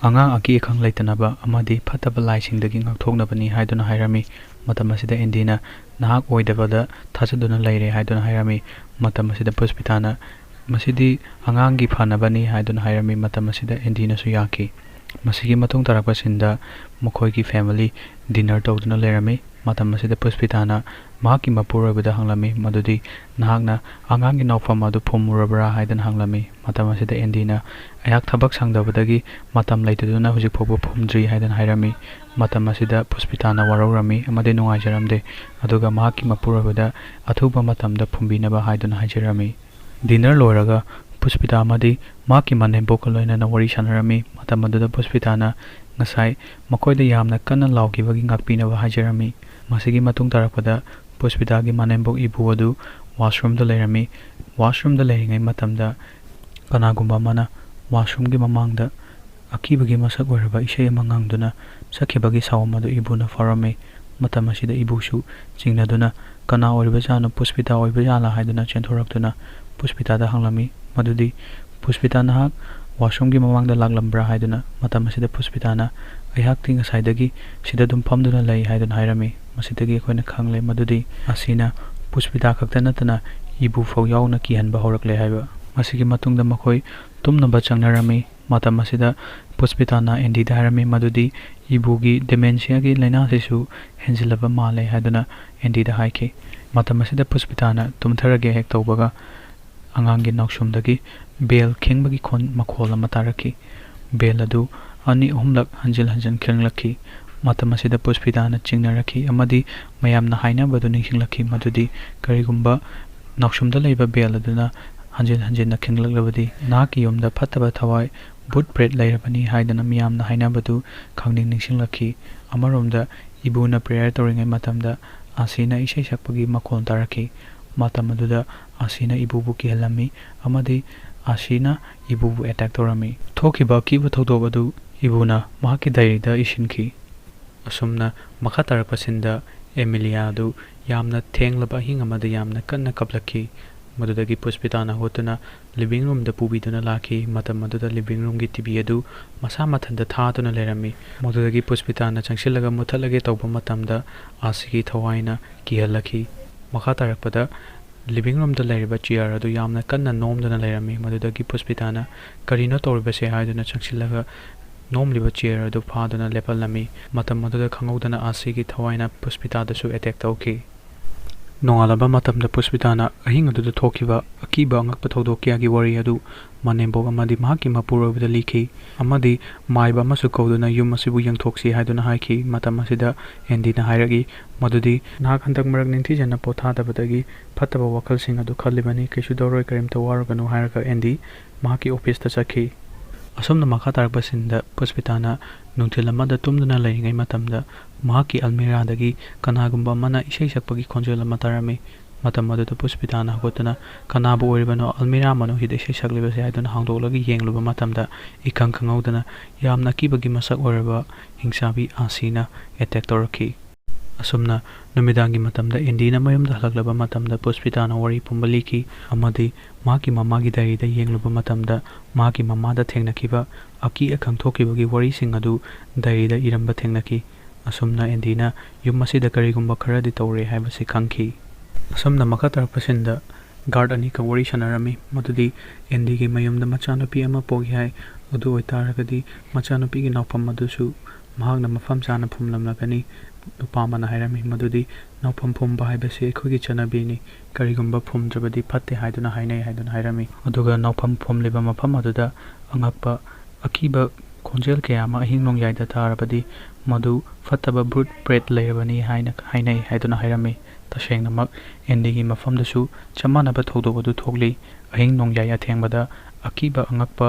ꯑꯉꯥꯡ ꯑꯀꯤ ꯑꯈꯪ ꯂꯩꯇꯅꯕ ꯑꯃꯗꯤ ꯐꯠꯇꯕ ꯂꯥꯏꯁꯤꯡꯗꯒꯤ ꯉꯥꯛꯊꯣꯛꯅꯕꯅꯤ" ꯍꯥꯏꯗꯨꯅ ꯍꯥꯏꯔꯝꯃꯤ꯫ ꯃꯇꯝ ꯑꯁꯤꯗ ꯑꯦꯟꯗꯤꯅ, "ꯅꯍꯥꯛ ꯑꯣꯏꯗꯕꯗ ꯊꯥꯖꯗꯨꯅ ꯂꯩꯔꯦ" ꯍꯥꯏꯗꯨꯅ ꯍꯥꯏꯔꯝꯃꯤ꯫ ꯃꯇꯝ ꯑꯁꯤꯗ ꯄꯨꯁꯄꯤꯇꯥꯅ, "ꯃꯁꯤꯗꯤ ꯑꯉꯥꯡꯒꯤ ꯐꯅꯕꯅꯤ" ꯍꯥꯏꯗꯨꯅ ꯍꯥꯏꯔꯝꯃꯤ꯫ ꯃꯇꯝ ꯑꯁꯤꯗ ꯑꯦꯟꯗꯤꯅꯁꯨ ꯌꯥꯈꯤ꯫ ꯃꯁꯤꯒꯤ ꯃꯇꯨꯡ ꯇꯥꯔꯛꯄ ꯁꯤꯟꯗ ꯃꯈꯣꯏꯒꯤ ꯐꯦꯃꯤꯂꯤ ꯗꯤꯅꯔ ꯇꯧꯗꯨꯅ ꯂꯩꯔꯝꯃꯤ꯫ ꯃꯇꯝ ꯑꯁꯤꯗ ꯄꯨꯁꯄꯤꯇꯥꯅ ꯃꯍꯥꯛꯀꯤ ꯃꯄꯨꯔꯣꯏꯕꯗ ꯍꯪꯂꯝꯃꯤ ꯃꯗꯨꯗꯤ, "ꯅꯍꯥꯛꯅ ꯑꯉꯥꯡꯒꯤ ꯅꯥꯎꯐꯝ ꯑꯗꯨ ꯐꯨꯝꯃꯨꯔꯕ꯭ꯔꯥ?" ꯍꯥꯏꯗꯨꯅ ꯍꯪꯂꯝꯃꯤ꯫ ꯃꯇꯝ ꯑꯁꯤꯗ ꯑꯦꯟꯗꯤꯅ, "ꯑꯩꯍꯥꯛ ꯊꯕꯛ ꯁꯪꯗꯕꯗꯒꯤ ꯃꯇꯝ ꯂꯩꯇꯗꯨꯅ ꯍꯧꯖꯤꯛ ꯐꯥꯎꯕ ꯐꯨꯝꯗ꯭ꯔꯤ" ꯍꯥꯏꯗꯨꯅ ꯍꯥꯏꯔꯝꯃꯤ꯫ ꯃꯇꯝ ꯑꯁꯤꯗ ꯄꯨꯁꯄꯤꯇꯥꯅ ꯋꯥꯔꯧꯔꯝꯃꯤ ꯑꯃꯗꯤ ꯅꯨꯡꯉꯥꯏꯖꯔꯝꯗꯦ, ꯑꯗꯨꯒ ꯃꯍꯥꯛꯀꯤ ꯃꯄꯨꯔꯣꯏꯕꯗ ꯑꯊꯨꯕ ꯃꯇꯝꯗ ꯐꯨꯝꯕꯤꯅꯕ ꯍꯥꯏꯗꯨꯅ ꯍꯥꯏꯖꯔꯝꯃꯤ꯫ ꯗꯤꯅꯔ ꯂꯣꯏꯔꯒ ꯄꯨꯁꯄꯤꯇꯥ ꯑꯃꯗꯤ ꯃꯍꯥꯛꯀꯤ ꯃꯅꯦꯝꯕꯣꯛꯀ ꯂꯣꯏꯅꯅ ꯋꯥꯔꯤ ꯁꯥꯟꯅꯔꯝꯃꯤ꯫ ꯃꯇꯝ ꯑꯗꯨꯗ ꯄꯨꯁꯄꯤꯇꯥꯅ ꯉꯁꯥꯏ ꯃꯈꯣꯏꯗ ꯌꯥꯝꯅ ꯀꯟꯅ ꯂꯥꯎꯈꯤꯕꯒꯤ ꯉꯥꯛꯄꯤꯅꯕ ꯍꯥꯏꯖꯔꯝꯃꯤ꯫ ꯃꯁꯤꯒꯤ ꯃꯇꯨꯡ ꯇꯥꯔꯛꯄꯗ ꯄꯨꯁꯄꯤꯇꯥꯒꯤ ꯃꯅꯦꯝꯕꯣꯛ ꯏꯕꯨ ꯑꯗꯨ ꯋꯥꯁꯔꯨꯝꯗ ꯂꯩꯔꯝꯃꯤ꯫ ꯋꯥꯁꯔꯨꯝꯗ ꯂꯩꯔꯤꯉꯩ ꯃꯇꯝꯗ ꯀꯅꯥꯒꯨꯝꯕ ꯑꯃꯅ ꯋꯥꯁꯔꯨꯝꯒꯤ ꯃꯃꯥꯡꯗ ꯑꯀꯤꯕꯒꯤ ꯃꯁꯛ ꯑꯣꯏꯔꯕ ꯏꯁꯩ ꯑꯃ ꯉꯪꯗꯨꯅ ꯆꯠꯈꯤꯕꯒꯤ ꯁꯥꯎꯝ ꯑꯗꯨ ꯏꯕꯨꯅ ꯐꯥꯎꯔꯝꯃꯤ꯫ ꯃꯇꯝ ꯑꯁꯤꯗ ꯏꯕꯨꯁꯨ ꯆꯤꯡꯅꯗꯨꯅ, "ꯀꯅꯥ ꯑꯣꯏꯔꯤꯕꯖꯥꯠꯅꯣ? ꯄꯨꯁꯄꯤꯇꯥ ꯑꯣꯏꯕꯖꯥꯠꯂꯥ?" ꯍꯥꯏꯗꯨꯅ ꯆꯦꯟꯊꯣꯔꯛꯇꯨꯅ ꯄꯨꯁꯄꯤꯇꯥꯗ ꯍꯪꯂꯝꯃꯤ꯫ ꯃꯗꯨꯗꯤ ꯄꯨꯁꯄꯤꯇꯥ ꯅꯍꯥꯛ ꯋꯥꯁꯔꯨꯝꯒꯤ ꯃꯃꯥꯡꯗ ꯂꯥꯛꯂꯝꯕ꯭ꯔꯥ ꯍꯥꯏꯗꯨꯅ꯫ ꯃꯇꯝ ꯑꯁꯤꯗ ꯄꯨꯁꯄꯤꯇꯥꯅ, "ꯑꯩꯍꯥꯛꯇꯤ ꯉꯁꯥꯏꯗꯒꯤ ꯁꯤꯗ ꯑꯗꯨꯝ ꯐꯝꯗꯨꯅ ꯂꯩ" ꯍꯥꯏꯗꯨꯅ ꯍꯥꯏꯔꯝꯃꯤ꯫ ꯃꯁꯤꯗꯒꯤ ꯑꯩꯈꯣꯏꯅ ꯈꯪꯂꯦ ꯃꯗꯨꯗꯤ ꯑꯁꯤꯅ ꯄꯨꯁꯄꯤꯇꯥ ꯈꯛꯇ ꯅꯠꯇꯅ ꯏꯕꯨ ꯐꯥꯎ ꯌꯥꯎꯅ ꯀꯤꯍꯟꯕ ꯍꯧꯔꯛꯂꯦ ꯍꯥꯏꯕ꯫ ꯃꯁꯤꯒꯤ ꯃꯇꯨꯡꯗ ꯃꯈꯣꯏ ꯇꯨꯝꯅꯕ ꯆꯪꯅꯔꯝꯃꯤ꯫ ꯃꯇꯝ ꯑꯁꯤꯗ ꯄꯨꯁꯄꯤꯇꯥꯅ ꯑꯦꯟꯗꯤꯗ ꯍꯥꯏꯔꯝꯃꯤ ꯃꯗꯨꯗꯤ ꯏꯕꯨꯒꯤ ꯗꯤꯃꯦꯟꯁꯤꯌꯥꯒꯤ ꯂꯥꯏꯅꯥꯁꯤꯁꯨ ꯍꯦꯟꯖꯤꯜꯂꯕ ꯃꯥꯜꯂꯦ ꯍꯥꯏꯗꯨꯅ ꯑꯦꯟꯗꯤꯗ ꯍꯥꯏꯈꯤ꯫ ꯃꯇꯝ ꯑꯁꯤꯗ ꯄꯨꯁꯄꯤꯇꯥꯅ ꯇꯨꯝꯊꯔꯒꯦ ꯍꯦꯛ ꯇꯧꯕꯒ ꯑꯉꯥꯡꯒꯤ ꯅꯥꯎꯁꯨꯝꯗꯒꯤ ꯕꯦꯜ ꯈꯤꯡꯕꯒꯤ ꯈꯣꯟ, ꯃꯈꯣꯜ ꯑꯃ ꯇꯥꯔꯛꯈꯤ꯫ ꯕꯦꯜ ꯑꯗꯨ ꯑꯅꯤ ꯑꯍꯨꯝꯂꯛ ꯍꯟꯖꯤꯟ ꯍꯟꯖꯤꯟ ꯈꯤꯡꯂꯛꯈꯤ꯫ ꯃꯇꯝ ꯑꯁꯤꯗ ꯄꯨꯁꯄꯤꯇꯥꯅ ꯆꯤꯡꯅꯔꯛꯈꯤ ꯑꯃꯗꯤ ꯃꯌꯥꯝꯅ ꯍꯥꯏꯅꯕꯗꯨ ꯅꯤꯡꯁꯤꯡꯂꯛꯈꯤ ꯃꯗꯨꯗꯤ ꯀꯔꯤꯒꯨꯝꯕ ꯅꯥꯎꯁꯨꯝꯗ ꯂꯩꯕ ꯕꯦꯜ ꯑꯗꯨꯅ ꯍꯟꯖꯤꯟ ꯍꯟꯖꯤꯟꯅ ꯈꯤꯡꯂꯛꯂꯕꯗꯤ ꯅꯍꯥꯛꯀꯤ ꯌꯨꯝꯗ ꯐꯠꯇꯕ ꯊꯋꯥꯏ, ꯚꯨꯠ ꯄ꯭ꯔꯦꯠ ꯂꯩꯔꯕꯅꯤ ꯍꯥꯏꯗꯅ ꯃꯤꯌꯥꯝꯅ ꯍꯥꯏꯅꯕꯗꯨ ꯈꯪꯅꯤꯡ ꯅꯤꯡꯁꯤꯡꯂꯛꯈꯤ꯫ ꯑꯃꯔꯣꯝꯗ ꯏꯕꯨꯅ ꯄ꯭ꯔꯦꯌꯔ ꯇꯧꯔꯤꯉꯩ ꯃꯇꯝꯗ ꯑꯥꯁꯤꯅ ꯏꯁꯩ ꯁꯛꯄꯒꯤ ꯃꯈꯣꯜ ꯇꯥꯔꯛꯈꯤ꯫ ꯃꯇꯝ ꯑꯗꯨꯗ ꯑꯥꯁꯤꯅ ꯏꯕꯨꯕꯨ ꯀꯤꯍꯜꯂꯝꯃꯤ ꯑꯃꯗꯤ ꯑꯥꯁꯤꯅ ꯏꯕꯨꯕꯨ ꯑꯦꯇꯦꯛ ꯇꯧꯔꯝꯃꯤ꯫ ꯊꯣꯛꯈꯤꯕ ꯑꯀꯤꯕ ꯊꯧꯗꯣꯛ ꯑꯗꯨ ꯏꯕꯨꯅ ꯃꯍꯥꯛꯀꯤ ꯗꯥꯏꯔꯤꯗ ꯏꯁꯤꯟꯈꯤ꯫ ꯑꯁꯨꯝꯅ ꯃꯈꯥ ꯇꯥꯔꯛꯄ ꯁꯤꯟꯗ ꯑꯦꯃꯤꯂꯤꯌꯥ ꯑꯗꯨ ꯌꯥꯝꯅ ꯊꯦꯡꯂꯕ ꯑꯍꯤꯡ ꯑꯃꯗ ꯌꯥꯝꯅ ꯀꯟꯅ ꯀꯞꯂꯛꯈꯤ꯫ ꯃꯗꯨꯗꯒꯤ ꯄꯨꯁꯄꯤꯇꯥꯅ ꯍꯧꯒꯠꯇꯨꯅ ꯂꯤꯚꯤꯡ ꯔꯨꯝꯗ ꯄꯨꯕꯤꯗꯨꯅ ꯂꯥꯛꯈꯤ꯫ ꯃꯇꯝ ꯑꯗꯨꯗ ꯂꯤꯚꯤꯡ ꯔꯨꯝꯒꯤ ꯇꯤ ꯚꯤ ꯑꯗꯨ ꯃꯁꯥ ꯃꯊꯟꯇ ꯊꯥꯗꯨꯅ ꯂꯩꯔꯝꯃꯤ꯫ ꯃꯗꯨꯗꯒꯤ ꯄꯨꯁꯄꯤꯇꯥꯅ ꯆꯪꯁꯤꯜꯂꯒ ꯃꯨꯠꯊꯠꯂꯒꯦ ꯇꯧꯕ ꯃꯇꯝꯗ ꯑꯥꯁꯤꯒꯤ ꯊꯋꯥꯏꯅ ꯀꯤꯍꯜꯂꯛꯈꯤ꯫ ꯃꯈꯥ ꯇꯥꯔꯛꯄꯗ ꯂꯤꯚꯤꯡ ꯔꯨꯝꯗ ꯂꯩꯔꯤꯕ ꯆꯤꯌꯔ ꯑꯗꯨ ꯌꯥꯝꯅ ꯀꯟꯅ ꯅꯣꯝꯗꯨꯅ ꯂꯩꯔꯝꯃꯤ꯫ ꯃꯗꯨꯗꯒꯤ ꯄꯨꯁꯄꯤꯇꯥꯅ "ꯀꯔꯤꯅꯣ ꯇꯧꯔꯤꯕꯁꯦ?" ꯍꯥꯏꯗꯨꯅ ꯆꯪꯁꯤꯜꯂꯒ ꯅꯣꯝꯂꯤꯕ ꯆꯤꯌꯔ ꯑꯗꯨ ꯐꯥꯗꯨꯅ ꯂꯦꯞꯍꯜꯂꯝꯃꯤ꯫ ꯃꯇꯝ ꯑꯗꯨꯗ ꯈꯪꯍꯧꯗꯅ ꯑꯥꯁꯤꯒꯤ ꯊꯋꯥꯏꯅ ꯄꯨꯁꯄꯤꯇꯥꯗꯁꯨ ꯑꯦꯇꯦꯛ ꯇꯧꯈꯤ꯫ ꯅꯣꯡꯉꯥꯜꯂꯕ ꯃꯇꯝꯗ ꯄꯨꯁꯄꯤꯇꯥꯅ ꯑꯍꯤꯡ ꯑꯗꯨꯗ ꯊꯣꯛꯈꯤꯕ ꯑꯀꯤꯕ ꯑꯉꯛꯄ ꯊꯧꯗꯣꯛ ꯀꯌꯥꯒꯤ ꯋꯥꯔꯤ ꯑꯗꯨ ꯃꯅꯦꯝꯕꯣꯛ ꯑꯃꯗꯤ ꯃꯍꯥꯛꯀꯤ ꯃꯄꯨꯔꯣꯏꯕꯗ ꯂꯤꯈꯤ, ꯑꯃꯗꯤ ꯃꯥꯏꯕ ꯑꯃꯁꯨ ꯀꯧꯗꯨꯅ ꯌꯨꯝ ꯑꯁꯤꯕꯨ ꯌꯦꯡꯊꯣꯛꯁꯤ ꯍꯥꯏꯗꯨꯅ ꯍꯥꯏꯈꯤ꯫ ꯃꯇꯝ ꯑꯁꯤꯗ ꯑꯦꯟꯗꯤꯅ ꯍꯥꯏꯔꯛꯏ ꯃꯗꯨꯗꯤ, "ꯅꯍꯥꯛ ꯍꯟꯗꯛ ꯃꯔꯛ ꯅꯤꯡꯊꯤꯖꯅ ꯄꯣꯊꯥꯗꯕꯗꯒꯤ ꯐꯠꯇꯕ ꯋꯥꯈꯜꯁꯤꯡ ꯑꯗꯨ ꯈꯜꯂꯤꯕꯅꯤ꯫ ꯀꯩꯁꯨ ꯇꯧꯔꯣꯏ, ꯀꯔꯤꯝꯇ ꯋꯥꯔꯨꯒꯅꯨ" ꯍꯥꯏꯔꯒ ꯑꯦꯟꯗꯤ ꯃꯍꯥꯛꯀꯤ ꯑꯣꯐꯤꯁꯇ ꯆꯠꯈꯤ꯫ ꯑꯁꯨꯝꯅ ꯃꯈꯥ ꯇꯥꯔꯛꯄ ꯁꯤꯟꯗ ꯄꯨꯁꯄꯤꯇꯥꯅ ꯅꯨꯡꯊꯤꯜ ꯑꯃꯗ ꯇꯨꯝꯗꯨꯅ ꯂꯩꯔꯤꯉꯩ ꯃꯇꯝꯗ ꯃꯍꯥꯛꯀꯤ ꯑꯜꯃꯤꯔꯥꯗꯒꯤ ꯀꯅꯥꯒꯨꯝꯕ ꯑꯃꯅ ꯏꯁꯩ ꯁꯛꯄꯒꯤ ꯈꯣꯟꯖꯦꯜ ꯑꯃ ꯇꯥꯔꯝꯃꯤ꯫ ꯃꯇꯝ ꯑꯗꯨꯗ ꯄꯨꯁꯄꯤꯇꯥꯅ ꯍꯧꯒꯠꯇꯨꯅ "ꯀꯅꯥꯕꯨ ꯑꯣꯏꯔꯤꯕꯅꯣ ꯑꯜꯃꯤꯔꯥ ꯃꯅꯨꯡꯁꯤꯗ ꯏꯁꯩ ꯁꯛꯂꯤꯕꯁꯦ?" ꯍꯥꯏꯗꯨꯅ ꯍꯥꯡꯗꯣꯛꯂꯒ ꯌꯦꯡꯂꯨꯕ ꯃꯇꯝꯗ ꯏꯈꯪ ꯈꯪꯍꯧꯗꯅ ꯌꯥꯝꯅ ꯑꯀꯤꯕꯒꯤ ꯃꯁꯛ ꯑꯣꯏꯔꯕ ꯍꯤꯡꯆꯥꯕꯤ ꯑꯥꯁꯤꯅ ꯑꯦꯇꯦꯛ ꯇꯧꯔꯛꯈꯤ꯫ ꯑꯁꯨꯝꯅ ꯅꯨꯃꯤꯗꯥꯡꯒꯤ ꯃꯇꯝꯗ ꯑꯦꯟꯗꯤꯅ ꯃꯌꯨꯝꯗ ꯍꯜꯂꯛꯂꯕ ꯃꯇꯝꯗ ꯄꯨꯁꯄꯤꯇꯥꯅ ꯋꯥꯔꯤ ꯄꯨꯝꯕ ꯂꯤꯈꯤ ꯑꯃꯗꯤ ꯃꯍꯥꯛꯀꯤ ꯃꯃꯥꯒꯤ ꯗꯥꯏꯔꯤꯗ ꯌꯦꯡꯂꯨꯕ ꯃꯇꯝꯗ ꯃꯍꯥꯛꯀꯤ ꯃꯃꯥꯗ ꯊꯦꯡꯅꯈꯤꯕ ꯑꯀꯤ ꯑꯈꯪ ꯊꯣꯛꯈꯤꯕꯒꯤ ꯋꯥꯔꯤꯁꯤꯡ ꯑꯗꯨ ꯗꯥꯏꯔꯤꯗ ꯏꯔꯝꯕ ꯊꯦꯡꯅꯈꯤ꯫ ꯑꯁꯨꯝꯅ ꯑꯦꯟꯗꯤꯅ ꯌꯨꯝ ꯑꯁꯤꯗ ꯀꯔꯤꯒꯨꯝꯕ ꯈꯔꯗꯤ ꯇꯧꯔꯦ ꯍꯥꯏꯕꯁꯤ ꯈꯪꯈꯤ꯫ ꯑꯁꯨꯝꯅ ꯃꯈꯥ ꯇꯥꯔꯛꯄꯁꯤꯡꯗ ꯒꯥꯔꯗ ꯑꯅꯤꯈꯛ ꯋꯥꯔꯤ ꯁꯥꯟꯅꯔꯝꯃꯤ, ꯃꯗꯨꯗꯤ ꯑꯦꯟꯗꯤꯒꯤ ꯃꯌꯨꯝꯗ ꯃꯆꯥꯅꯨꯄꯤ ꯑꯃ ꯄꯣꯛꯏ ꯍꯥꯏ꯫ ꯑꯗꯨ ꯑꯣꯏꯇꯥꯔꯒꯗꯤ ꯃꯆꯥꯅꯨꯄꯤꯒꯤ ꯅꯥꯎꯐꯝ ꯑꯗꯨꯁꯨ ꯃꯍꯥꯛꯅ ꯃꯐꯝ ꯆꯥꯅ ꯐꯨꯝꯂꯝꯂꯒꯅꯤ꯫ ꯅꯨꯄꯥ ꯑꯃꯅ ꯍꯥꯏꯔꯝꯃꯤ ꯃꯗꯨꯗꯤ ꯅꯥꯎꯐꯝ ꯐꯨꯝꯕ ꯍꯥꯏꯕꯁꯤ ꯑꯩꯈꯣꯏꯒꯤ ꯆꯠꯅꯕꯤꯅꯤ, ꯀꯔꯤꯒꯨꯝꯕ ꯐꯨꯝꯗ꯭ꯔꯕꯗꯤ ꯐꯠꯇꯦ ꯍꯥꯏꯗꯨꯅ ꯍꯥꯏꯅꯩ ꯍꯥꯏꯗꯨꯅ ꯍꯥꯏꯔꯝꯃꯤ꯫ ꯑꯗꯨꯒ ꯅꯥꯎꯐꯝ ꯐꯨꯝꯂꯤꯕ ꯃꯐꯝ ꯑꯗꯨꯗ ꯑꯉꯛꯄ ꯑꯀꯤꯕ ꯈꯣꯟꯖꯦꯜ ꯀꯌꯥ ꯑꯃ ꯑꯍꯤꯡ ꯅꯣꯡꯌꯥꯏꯗ ꯇꯥꯔꯕꯗꯤ ꯃꯗꯨ ꯐꯠꯇꯕ ꯚꯨꯠ ꯄ꯭ꯔꯦꯠ ꯂꯩꯔꯕꯅꯤ ꯍꯥꯏꯅ ꯍꯥꯏꯅꯩ ꯍꯥꯏꯗꯨꯅ ꯍꯥꯏꯔꯝꯃꯤ꯫ ꯇꯁꯦꯡꯅꯃꯛ ꯑꯦꯟꯗꯤꯒꯤ ꯃꯐꯝꯗꯁꯨ ꯆꯞ ꯃꯥꯟꯅꯕ ꯊꯧꯗꯣꯛ ꯑꯗꯨ ꯊꯣꯛꯂꯤ꯫ ꯑꯍꯤꯡ ꯅꯣꯡꯌꯥꯏ ꯑꯊꯦꯡꯕꯗ ꯑꯀꯤꯕ ꯑꯉꯛꯄ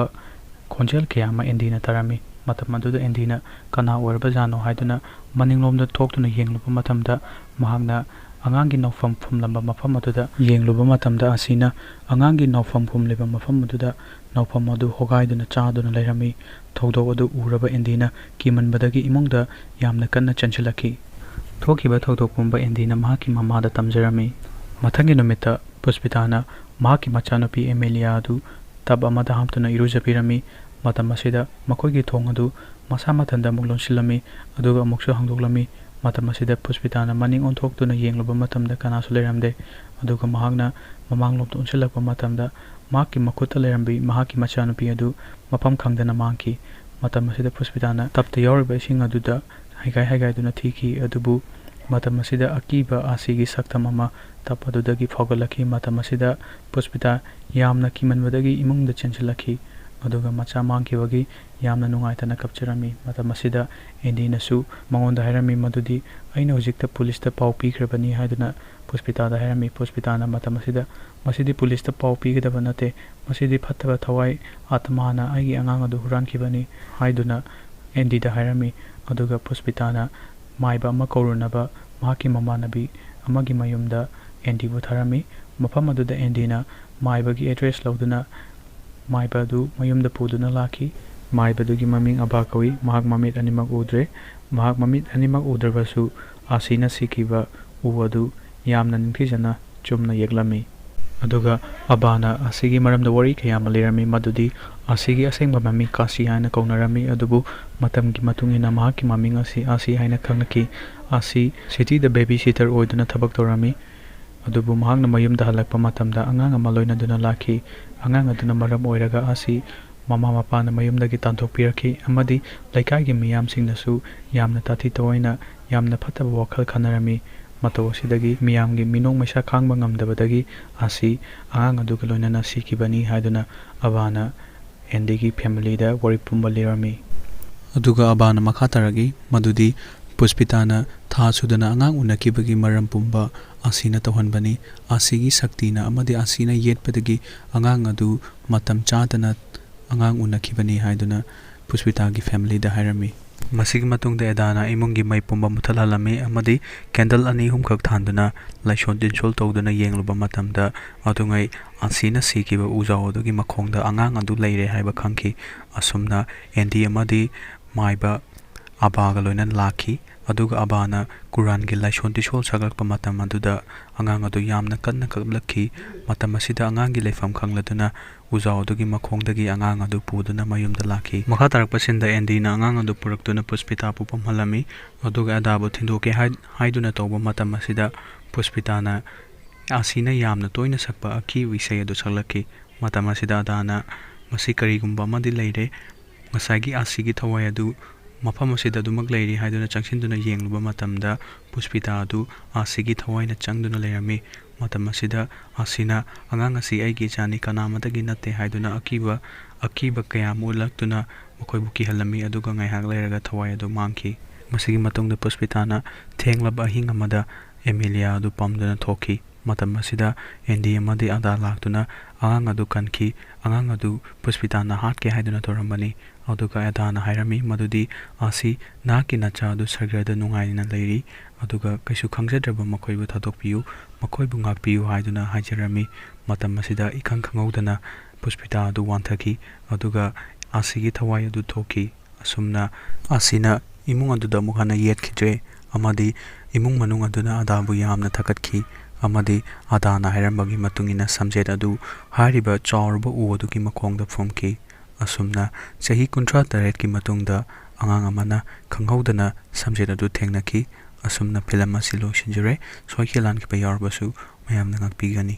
ꯈꯣꯟꯖꯦꯜ ꯀꯌꯥ ꯑꯃ ꯑꯦꯟꯗꯤꯅ ꯇꯥꯔꯝꯃꯤ꯫ ꯃꯇꯝ ꯑꯗꯨꯗ ꯑꯦꯟꯗꯤꯅ "ꯀꯅꯥ ꯑꯣꯏꯔꯕꯖꯥꯠꯅꯣ?" ꯍꯥꯏꯗꯨꯅ ꯃꯅꯤꯡꯂꯣꯝꯗ ꯊꯣꯛꯇꯨꯅ ꯌꯦꯡꯂꯨꯕ ꯃꯇꯝꯗ ꯃꯍꯥꯛꯅ ꯑꯉꯥꯡꯒꯤ ꯅꯥꯎꯐꯝ ꯐꯨꯝꯂꯝꯕ ꯃꯐꯝ ꯑꯗꯨꯗ ꯌꯦꯡꯂꯨꯕ ꯃꯇꯝꯗ ꯑꯁꯤꯅ ꯑꯉꯥꯡꯒꯤ ꯅꯥꯎꯐꯝ ꯐꯨꯝꯂꯤꯕ ꯃꯐꯝ ꯑꯗꯨꯗ ꯅꯥꯎꯐꯝ ꯑꯗꯨ ꯍꯣꯒꯥꯏꯗꯨꯅ ꯆꯥꯗꯨꯅ ꯂꯩꯔꯝꯃꯤ꯫ ꯊꯧꯗꯣꯛ ꯑꯗꯨ ꯎꯔꯕ ꯑꯦꯟꯗꯤꯅ ꯀꯤꯃꯟꯕꯗꯒꯤ ꯏꯃꯨꯡꯗ ꯌꯥꯝꯅ ꯀꯟꯅ ꯆꯦꯟꯁꯤꯜꯂꯛꯈꯤ꯫ ꯊꯣꯛꯈꯤꯕ ꯊꯧꯗꯣꯛ ꯄꯨꯝꯕ ꯑꯦꯟꯗꯤꯅ ꯃꯍꯥꯛꯀꯤ ꯃꯃꯥꯗ ꯇꯝꯖꯔꯝꯃꯤ꯫ ꯃꯊꯪꯒꯤ ꯅꯨꯃꯤꯠꯇ ꯄꯨꯁꯄꯤꯇꯥꯅ ꯃꯍꯥꯛꯀꯤ ꯃꯆꯥꯅꯨꯄꯤ ꯑꯦꯃꯦꯂꯤꯌꯥ ꯑꯗꯨ ꯇꯕ ꯑꯃꯗ ꯍꯥꯞꯇꯨꯅ ꯏꯔꯨꯖꯕꯤꯔꯝꯃꯤ꯫ ꯃꯇꯝ ꯑꯁꯤꯗ ꯃꯈꯣꯏꯒꯤ ꯊꯣꯡ ꯑꯗꯨ ꯃꯁꯥ ꯃꯊꯟꯇ ꯑꯃꯨꯛ ꯂꯣꯟꯁꯤꯜꯂꯝꯃꯤ, ꯑꯗꯨꯒ ꯑꯃꯨꯛꯁꯨ ꯍꯥꯡꯗꯣꯛꯂꯝꯃꯤ꯫ ꯃꯇꯝ ꯑꯁꯤꯗ ꯄꯨꯁꯄꯤꯇꯥꯅ ꯃꯅꯤꯡ ꯑꯣꯟꯊꯣꯛꯇꯨꯅ ꯌꯦꯡꯂꯨꯕ ꯃꯇꯝꯗ ꯀꯅꯥꯁꯨ ꯂꯩꯔꯝꯗꯦ꯫ ꯑꯗꯨꯒ ꯃꯍꯥꯛꯅ ꯃꯃꯥꯡꯂꯣꯝꯗ ꯑꯣꯟꯁꯤꯜꯂꯛꯄ ꯃꯇꯝꯗ ꯃꯍꯥꯛꯀꯤ ꯃꯈꯨꯠꯇ ꯂꯩꯔꯝꯕꯤ ꯃꯍꯥꯛꯀꯤ ꯃꯆꯥꯅꯨꯄꯤ ꯑꯗꯨ ꯃꯐꯝ ꯈꯪꯗꯅ ꯃꯥꯡꯈꯤ꯫ ꯃꯇꯝ ꯑꯁꯤꯗ ꯄꯨꯁꯄꯤꯇꯥꯅ ꯇꯞꯇ ꯌꯥꯎꯔꯤꯕ ꯏꯁꯤꯡ ꯑꯗꯨꯗ ꯍꯩꯒꯥꯏ ꯍꯩꯒꯥꯏꯗꯨꯅ ꯊꯤꯈꯤ꯫ ꯑꯗꯨꯕꯨ ꯃꯇꯝ ꯑꯁꯤꯗ ꯑꯀꯤꯕ ꯑꯥꯁꯤꯒꯤ ꯁꯛꯇꯝ ꯑꯃ ꯇꯞ ꯑꯗꯨꯗꯒꯤ ꯐꯥꯎꯒꯠꯂꯛꯈꯤ꯫ ꯃꯇꯝ ꯑꯁꯤꯗ ꯄꯨꯁꯄꯤꯇꯥ ꯌꯥꯝꯅ ꯀꯤꯃꯟꯕꯗꯒꯤ ꯏꯃꯨꯡꯗ ꯆꯦꯟꯁꯤꯜꯂꯛꯈꯤ꯫ ꯑꯗꯨꯒ ꯃꯆꯥ ꯃꯥꯡꯈꯤꯕꯒꯤ ꯌꯥꯝꯅ ꯅꯨꯡꯉꯥꯏꯇꯅ ꯀꯞꯆꯔꯝꯃꯤ꯫ ꯃꯇꯝ ꯑꯁꯤꯗ ꯑꯦꯟꯗꯤꯅꯁꯨ ꯃꯉꯣꯟꯗ ꯍꯥꯏꯔꯝꯃꯤ ꯃꯗꯨꯗꯤ ꯑꯩꯅ ꯍꯧꯖꯤꯛꯇ ꯄꯨꯂꯤꯁꯇ ꯄꯥꯎ ꯄꯤꯈ꯭ꯔꯕꯅꯤ ꯍꯥꯏꯗꯨꯅ ꯄꯨꯁꯄꯤꯇꯥꯗ ꯍꯥꯏꯔꯝꯃꯤ꯫ ꯄꯨꯁꯄꯤꯇꯥꯅ ꯃꯇꯝ ꯑꯁꯤꯗ "ꯃꯁꯤꯗꯤ ꯄꯨꯂꯤꯁꯇ ꯄꯥꯎ ꯄꯤꯒꯗꯕ ꯅꯠꯇꯦ, ꯃꯁꯤꯗꯤ ꯐꯠꯇꯕ ꯊꯋꯥꯏ ꯑꯥꯇꯃꯥꯅ ꯑꯩꯒꯤ ꯑꯉꯥꯡ ꯑꯗꯨ ꯍꯨꯔꯥꯟꯈꯤꯕꯅꯤ" ꯍꯥꯏꯗꯨꯅ ꯑꯦꯟꯗꯤꯗ ꯍꯥꯏꯔꯝꯃꯤ꯫ ꯑꯗꯨꯒ ꯄꯨꯁꯄꯤꯇꯥꯅ ꯃꯥꯏꯕ ꯑꯃ ꯀꯧꯔꯨꯅꯕ ꯃꯍꯥꯛꯀꯤ ꯃꯃꯥꯟꯅꯕꯤ ꯑꯃꯒꯤ ꯃꯌꯨꯝꯗ ꯑꯦꯟꯗꯤꯕꯨ ꯊꯥꯔꯝꯃꯤ꯫ ꯃꯐꯝ ꯑꯗꯨꯗ ꯑꯦꯟꯗꯤꯅ ꯃꯥꯏꯕꯒꯤ ꯑꯦꯗ꯭ꯔꯦꯁ ꯂꯧꯗꯨꯅ ꯃꯥꯏꯕ ꯑꯗꯨ ꯃꯌꯨꯝꯗ ꯄꯨꯗꯨꯅ ꯂꯥꯛꯈꯤ꯫ ꯃꯥꯏꯕꯗꯨꯒꯤ ꯃꯃꯤꯡ ꯑꯕꯥ ꯀꯧꯏ꯫ ꯃꯍꯥꯛ ꯃꯃꯤꯠ ꯑꯅꯤꯃꯛ ꯎꯗ꯭ꯔꯦ꯫ ꯃꯍꯥꯛ ꯃꯃꯤꯠ ꯑꯅꯤꯃꯛ ꯎꯗ꯭ꯔꯕꯁꯨ ꯑꯥꯁꯤꯅ ꯁꯤꯈꯤꯕ ꯎ ꯑꯗꯨ ꯌꯥꯝꯅ ꯅꯤꯡꯊꯤꯖꯅ ꯆꯨꯝꯅ ꯌꯦꯛꯂꯝꯃꯤ꯫ ꯑꯗꯨꯒ ꯑꯕꯥꯅ ꯑꯥꯁꯤꯒꯤ ꯃꯔꯝꯗ ꯋꯥꯔꯤ ꯀꯌꯥ ꯑꯃ ꯂꯤꯔꯝꯃꯤ, ꯃꯗꯨꯗꯤ ꯑꯥꯁꯤꯒꯤ ꯑꯁꯦꯡꯕ ꯃꯃꯤꯡ ꯀꯥꯁꯤ ꯍꯥꯏꯅ ꯀꯧꯅꯔꯝꯃꯤ, ꯑꯗꯨꯕꯨ ꯃꯇꯝꯒꯤ ꯃꯇꯨꯡ ꯏꯟꯅ ꯃꯍꯥꯛꯀꯤ ꯃꯃꯤꯡ ꯑꯁꯤ ꯑꯥꯁꯤ ꯍꯥꯏꯅ ꯈꯪꯅꯈꯤ꯫ ꯑꯥꯁꯤ ꯁꯤꯇꯤꯗ ꯕꯦꯕꯤ ꯁꯤꯇꯔ ꯑꯣꯏꯗꯨꯅ ꯊꯕꯛ ꯇꯧꯔꯝꯃꯤ, ꯑꯗꯨꯕꯨ ꯃꯍꯥꯛꯅ ꯃꯌꯨꯝꯗ ꯍꯜꯂꯛꯄ ꯃꯇꯝꯗ ꯑꯉꯥꯡ ꯑꯃ ꯂꯣꯏꯅꯗꯨꯅ ꯂꯥꯛꯈꯤ꯫ ꯑꯉꯥꯡ ꯑꯗꯨꯅ ꯃꯔꯝ ꯑꯣꯏꯔꯒ ꯑꯥꯁꯤ ꯃꯃꯥ ꯃꯄꯥꯅ ꯃꯌꯨꯝꯗꯒꯤ ꯇꯥꯟꯊꯣꯛꯄꯤꯔꯛꯈꯤ ꯑꯃꯗꯤ ꯂꯩꯀꯥꯏꯒꯤ ꯃꯤꯌꯥꯝꯁꯤꯡꯅꯁꯨ ꯌꯥꯝꯅ ꯇꯥꯊꯤ ꯇꯥꯑꯣꯏꯅ ꯌꯥꯝꯅ ꯐꯠꯇꯕ ꯋꯥꯈꯜ ꯈꯟꯅꯔꯝꯃꯤ꯫ ꯃꯇꯧ ꯑꯁꯤꯗꯒꯤ ꯃꯤꯌꯥꯝꯒꯤ ꯃꯤꯅꯣꯛ ꯃꯩꯁꯥ ꯈꯥꯡꯕ ꯉꯝꯗꯕꯗꯒꯤ ꯑꯥꯁꯤ ꯑꯉꯥꯡ ꯑꯗꯨꯒ ꯂꯣꯏꯅꯅ ꯁꯤꯈꯤꯕꯅꯤ ꯍꯥꯏꯗꯨꯅ ꯑꯕꯥꯅ ꯑꯦꯟꯗꯤꯒꯤ ꯐꯦꯃꯤꯂꯤꯗ ꯋꯥꯔꯤ ꯄꯨꯝꯕ ꯂꯤꯔꯝꯃꯤ꯫ ꯑꯗꯨꯒ ꯑꯕꯥꯅ ꯃꯈꯥ ꯇꯥꯔꯛꯏ ꯃꯗꯨꯗꯤ ꯄꯨꯁꯄꯤꯇꯥꯅ ꯊꯥ ꯁꯨꯗꯅ ꯑꯉꯥꯡ ꯎꯅꯈꯤꯕꯒꯤ ꯃꯔꯝ ꯄꯨꯝꯕ ꯑꯥꯁꯤꯅ ꯇꯧꯍꯟꯕꯅꯤ꯫ ꯑꯥꯁꯤꯒꯤ ꯁꯛꯇꯤꯅ ꯑꯃꯗꯤ ꯑꯥꯁꯤꯅ ꯌꯦꯠꯄꯗꯒꯤ ꯑꯉꯥꯡ ꯑꯗꯨ ꯃꯇꯝ ꯆꯥꯗꯅ ꯑꯉꯥꯡ ꯎꯅꯈꯤꯕꯅꯤ ꯍꯥꯏꯗꯨꯅ ꯄꯨꯁꯄꯤꯇꯥꯒꯤ ꯐꯦꯃꯤꯂꯤꯗ ꯍꯥꯏꯔꯝꯃꯤ꯫ ꯃꯁꯤꯒꯤ ꯃꯇꯨꯡꯗ ꯑꯦꯗꯥꯅ ꯏꯃꯨꯡꯒꯤ ꯃꯩ ꯄꯨꯝꯕ ꯃꯨꯊꯠꯍꯜꯂꯝꯃꯤ ꯑꯃꯗꯤ ꯀꯦꯟꯗꯜ ꯑꯅꯤ ꯑꯍꯨꯝꯈꯛ ꯊꯥꯟꯗꯨꯅ ꯂꯥꯏꯁꯣꯟ ꯇꯤꯟꯁꯣꯜ ꯇꯧꯗꯨꯅ ꯌꯦꯡꯂꯨꯕ ꯃꯇꯝꯗ ꯑꯗꯨꯉꯩ ꯑꯥꯁꯤꯅ ꯁꯤꯈꯤꯕ ꯎꯖꯥꯎ ꯑꯗꯨꯒꯤ ꯃꯈꯣꯡꯗ ꯑꯉꯥꯡ ꯑꯗꯨ ꯂꯩꯔꯦ ꯍꯥꯏꯕ ꯈꯪꯈꯤ꯫ ꯑꯁꯨꯝꯅ ꯑꯦꯟꯗꯤ ꯑꯃꯗꯤ ꯃꯥꯏꯕ ꯑꯕꯥꯒ ꯂꯣꯏꯅꯅ ꯂꯥꯛꯈꯤ꯫ ꯑꯗꯨꯒ ꯑꯕꯥꯅ ꯀꯨꯔꯥꯟꯒꯤ ꯂꯥꯏꯁꯣꯟ ꯇꯤꯁꯣꯜ ꯁꯛꯂꯛꯄ ꯃꯇꯝ ꯑꯗꯨꯗ ꯑꯉꯥꯡ ꯑꯗꯨ ꯌꯥꯝꯅ ꯀꯟꯅ ꯀꯞꯂꯛꯈꯤ꯫ ꯃꯇꯝ ꯑꯁꯤꯗ ꯑꯉꯥꯡꯒꯤ ꯂꯩꯐꯝ ꯈꯪꯂꯗꯨꯅ ꯎꯖꯥꯎ ꯑꯗꯨꯒꯤ ꯃꯈꯣꯡꯗꯒꯤ ꯑꯉꯥꯡ ꯑꯗꯨ ꯄꯨꯗꯨꯅ ꯃꯌꯨꯝꯗ ꯂꯥꯛꯈꯤ꯫ ꯃꯈꯥ ꯇꯥꯔꯛꯄ ꯁꯤꯟꯗ ꯑꯦꯟꯗꯤꯅ ꯑꯉꯥꯡ ꯑꯗꯨ ꯄꯨꯔꯛꯇꯨꯅ ꯄꯨꯁꯄꯤꯇꯥꯕꯨ ꯄꯝꯍꯜꯂꯝꯃꯤ꯫ ꯑꯗꯨꯒ ꯑꯗꯥꯕꯨ ꯊꯤꯟꯗꯣꯛꯀꯦ ꯍꯥꯏ-, ꯍꯥꯏꯗꯨꯅ ꯇꯧꯕ ꯃꯇꯝ ꯑꯁꯤꯗ ꯄꯨꯁꯄꯤꯇꯥꯅ ꯑꯥꯁꯤꯅ ꯌꯥꯝꯅ ꯇꯣꯏꯅ ꯁꯛꯄ ꯑꯀꯤꯕ ꯏꯁꯩ ꯑꯗꯨ ꯁꯛꯂꯛꯈꯤ꯫ ꯃꯇꯝ ꯑꯁꯤꯗ ꯑꯗꯥꯅ "ꯃꯁꯤ ꯀꯔꯤꯒꯨꯝꯕ ꯑꯃꯗꯤ ꯂꯩꯔꯦ, ꯉꯁꯥꯏꯒꯤ ꯑꯥꯁꯤꯒꯤ ꯊꯋꯥꯏ ꯑꯗꯨ ꯃꯐꯝ ꯑꯁꯤꯗ ꯑꯗꯨꯃꯛ ꯂꯩꯔꯤ" ꯍꯥꯏꯗꯨꯅ ꯆꯪꯁꯤꯟꯗꯨꯅ ꯌꯦꯡꯂꯨꯕ ꯃꯇꯝꯗ ꯄꯨꯁꯄꯤꯇꯥ ꯑꯗꯨ ꯑꯥꯁꯤꯒꯤ ꯊꯋꯥꯏꯅ ꯆꯪꯗꯨꯅ ꯂꯩꯔꯝꯃꯤ꯫ ꯃꯇꯝ ꯑꯁꯤꯗ ꯑꯥꯁꯤꯅ "ꯑꯉꯥꯡ ꯑꯁꯤ ꯑꯩꯒꯤ ꯏꯆꯥꯅꯤ, ꯀꯅꯥ ꯑꯃꯗꯒꯤ ꯅꯠꯇꯦ" ꯍꯥꯏꯗꯨꯅ ꯑꯀꯤꯕ, ꯑꯀꯤꯕ ꯀꯌꯥ ꯑꯃ ꯎꯠꯂꯛꯇꯨꯅ ꯃꯈꯣꯏꯕꯨ ꯀꯤꯍꯜꯂꯝꯃꯤ꯫ ꯑꯗꯨꯒ ꯉꯥꯏꯍꯥꯛ ꯂꯩꯔꯒ ꯊꯋꯥꯏ ꯑꯗꯨ ꯃꯥꯡꯈꯤ꯫ ꯃꯁꯤꯒꯤ ꯃꯇꯨꯡꯗ ꯄꯨꯁꯄꯤꯇꯥꯅ ꯊꯦꯡꯂꯕ ꯑꯍꯤꯡ ꯑꯃꯗ ꯑꯦꯃꯤꯂꯤꯌꯥ ꯑꯗꯨ ꯄꯝꯗꯨꯅ ꯊꯣꯛꯈꯤ꯫ ꯃꯇꯝ ꯑꯁꯤꯗ ꯑꯦꯟꯗꯤ ꯑꯃꯗꯤ ꯑꯗꯥ ꯂꯥꯛꯇꯨꯅ ꯑꯉꯥꯡ ꯑꯗꯨ ꯀꯟꯈꯤ꯫ ꯑꯉꯥꯡ ꯑꯗꯨ ꯄꯨꯁꯄꯤꯇꯥꯅ ꯍꯥꯠꯀꯦ ꯍꯥꯏꯗꯨꯅ ꯇꯧꯔꯝꯕꯅꯤ꯫ ꯑꯗꯨꯒ ꯑꯗꯥꯅ ꯍꯥꯏꯔꯝꯃꯤ ꯃꯗꯨꯗꯤ "ꯑꯥꯁꯤ, ꯅꯍꯥꯛꯀꯤ ꯅꯆꯥ ꯑꯗꯨ ꯁꯔꯒꯗ ꯅꯨꯡꯉꯥꯏꯅ ꯂꯩꯔꯤ, ꯑꯗꯨꯒ ꯀꯩꯁꯨ ꯈꯪꯖꯗ꯭ꯔꯕ ꯃꯈꯣꯏꯕꯨ ꯊꯥꯗꯣꯛꯄꯤꯌꯨ, ꯃꯈꯣꯏꯕꯨ ꯉꯥꯛꯄꯤꯌꯨ" ꯍꯥꯏꯗꯨꯅ ꯍꯥꯏꯖꯔꯝꯃꯤ꯫ ꯃꯇꯝ ꯑꯁꯤꯗ ꯏꯈꯪ ꯈꯪꯍꯧꯗꯅ ꯄꯨꯁꯄꯤꯇꯥ ꯑꯗꯨ ꯋꯥꯟꯊꯈꯤ꯫ ꯑꯗꯨꯒ ꯑꯥꯁꯤꯒꯤ ꯊꯋꯥꯏ ꯑꯗꯨ ꯊꯣꯛꯈꯤ꯫ ꯑꯁꯨꯝꯅ ꯑꯥꯁꯤꯅ ꯏꯃꯨꯡ ꯑꯗꯨꯗ ꯑꯃꯨꯛ ꯍꯟꯅ ꯌꯦꯠꯈꯤꯗ꯭ꯔꯦ, ꯑꯃꯗꯤ ꯏꯃꯨꯡ ꯃꯅꯨꯡ ꯑꯗꯨꯅ ꯑꯗꯥꯕꯨ ꯌꯥꯝꯅ ꯊꯥꯒꯠꯈꯤ꯫ ꯑꯃꯗꯤ ꯑꯗꯥꯅ ꯍꯥꯏꯔꯝꯕꯒꯤ ꯃꯇꯨꯡ ꯏꯟꯅ ꯁꯝꯖꯦꯠ ꯑꯗꯨ ꯍꯥꯏꯔꯤꯕ ꯆꯥꯎꯔꯕ ꯎ ꯑꯗꯨꯒꯤ ꯃꯈꯣꯡꯗ ꯐꯨꯝꯈꯤ꯫ ꯑꯁꯨꯝꯅ ꯆꯍꯤ ꯀꯨꯟꯊ꯭ꯔꯥ ꯇꯔꯦꯠꯀꯤ ꯃꯇꯨꯡꯗ ꯑꯉꯥꯡ ꯑꯃꯅ ꯈꯪꯍꯧꯗꯅ ꯁꯝꯖꯦꯠ ꯑꯗꯨ ꯊꯦꯡꯅꯈꯤ꯫ ꯑꯁꯨꯝꯅ ꯐꯤꯂꯝ ꯑꯁꯤ ꯂꯣꯏꯁꯤꯟꯖꯔꯦ꯫ ꯁꯣꯏꯈꯤꯕ ꯂꯥꯟꯈꯤꯕ ꯌꯥꯎꯔꯕꯁꯨ ꯃꯌꯥꯝꯅ ꯉꯥꯛꯄꯤꯒꯅꯤ꯫